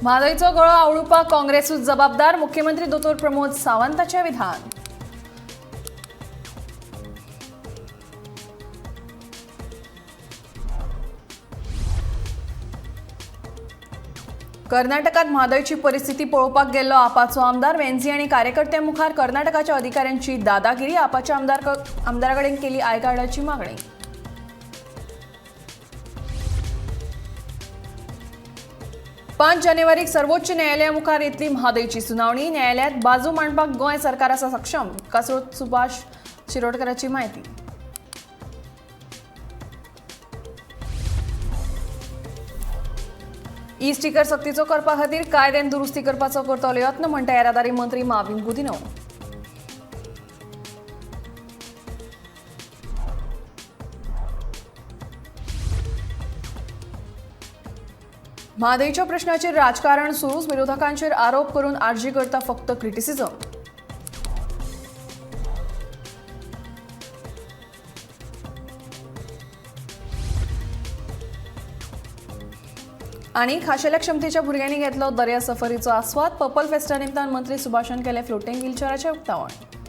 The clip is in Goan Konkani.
म्हादयचो गळो आवळुपाक काँग्रेसूच जबाबदार, मुख्यमंत्री दोतोर प्रमोद सावंताचें विधान. कर्नाटकात म्हादयची परिस्थिती पळोवपाक गेल्लो आपाचो आमदार वेन्झी आनी कार्यकर्त्यां मुखार कर्नाटकाच्या अधिकाऱ्यांची दादागिरी. आपाच्या आमदाराकडेन केली I कार्डाची मागणी. 5 जानेवारीक सर्वोच्च न्यायालया मुखार येतली म्हादयची सुनावणी. न्यायालयात बाजू मांडपाक गोंय सरकार आसा सक्षम, उदकास्रोत सुभाष शिरोडकराची म्हायती. ई स्टिकर सक्तीचो करपा खातीर कायद्यान दुरुस्ती करपाचो करतलो यत्न, म्हणटा येरादारी मंत्री माविन गुदिन्हो. म्हादयच्या प्रश्नाचेर राजकारण सुरूच, विरोधकांचेर आरोप करून आरजी करता फक्त क्रिटिसिझम. आनी खाशेल्या क्षमतेच्या भुरग्यांनी घेतलो दर्या सफरीचो आस्वाद. पर्पल फेस्टा निमतान मंत्री सुभाषान केलें फ्लोटींग व्हीलचेराचें उक्तावण.